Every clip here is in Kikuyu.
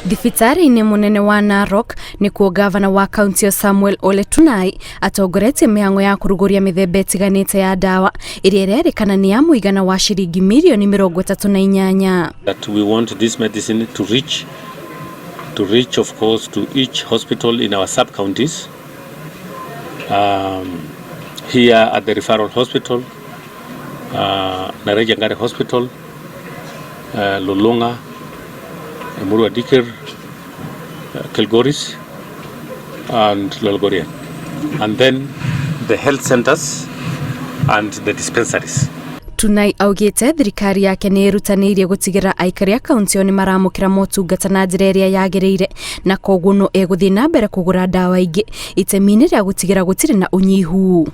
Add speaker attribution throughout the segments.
Speaker 1: Thibitarĩ-inĩ mũnene wa Narok nĩkuo ngavana wa kaunti ĩyo Samuel Ole Tunai atongoretie mĩhang'o ya kũrugũria mĩthemba ĩtiganĩte ya ndawa ĩrĩa ĩrerĩkana nĩ ya mũigana wa ciringi mirioni 38.
Speaker 2: That we want this medicine to reach, of course, to each hospital in our sub counties, here at the referral hospital, Nareja Ngare Hospital, Lolonga, Emurua Dikir, Kilgoris and Lolgorian, and then the health centers and the dispensaries.
Speaker 1: Tunai augĩte thirikari yake nĩ ĩrutanĩirie gũtigĩrĩra aikari a kaunti ĩyo nĩ maramũkĩra motungata na njĩra ĩrĩa yagĩrĩire, na koguo no egũthiĩ na mbere kũgũra ndawa ingĩ itemi-inĩ rĩa gũtigĩra gũtirĩ na ũnyihu.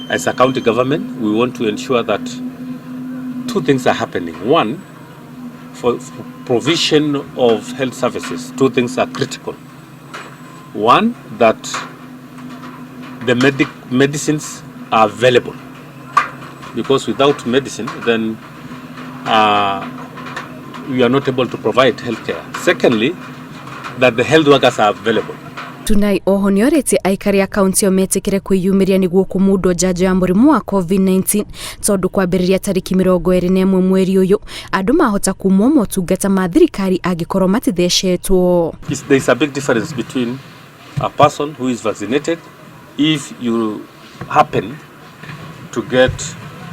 Speaker 2: As a county government, we want to ensure that two things are happening. One, for provision of health services, two things are critical. One, that the medicines are available. Because without medicine, then we are not able to provide healthcare. Secondly, that the health workers are available.
Speaker 1: Tunai oho nĩ orĩtie aikari a kaunti ĩyo metĩkĩre kwĩyumĩria nĩguo kũmundwo njanjo ya mũrimũ wa COVID-19, tondũ kwambĩrĩria tarĩki 21 mweri ũyũ andũ mahota kumwo motungata ma thirikari angĩkorwo matithecetwo.
Speaker 2: There is a big difference between a person who is vaccinated, if you happen to get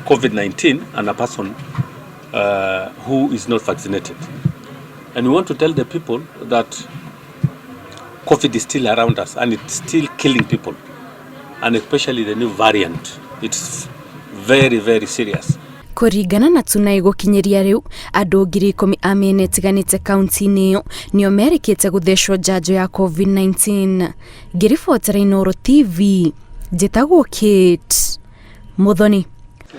Speaker 2: COVID-19, and a person who is not vaccinated. And we want to tell the people that COVID is still around us and it's still killing people, and especially the new variant. It's very, very serious.
Speaker 1: Kũringana na Tunai, gũkinyĩria rĩu andũ 10,000 a mĩena ĩtiganĩte kaunti-inĩ ĩyo nĩo merĩkĩte gũthecwo njanjo ya COVID-19. Ngĩribotera Inooro TV, njĩtagwo Kate Muthoni.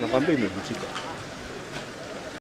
Speaker 3: Nakwambia imevunjika.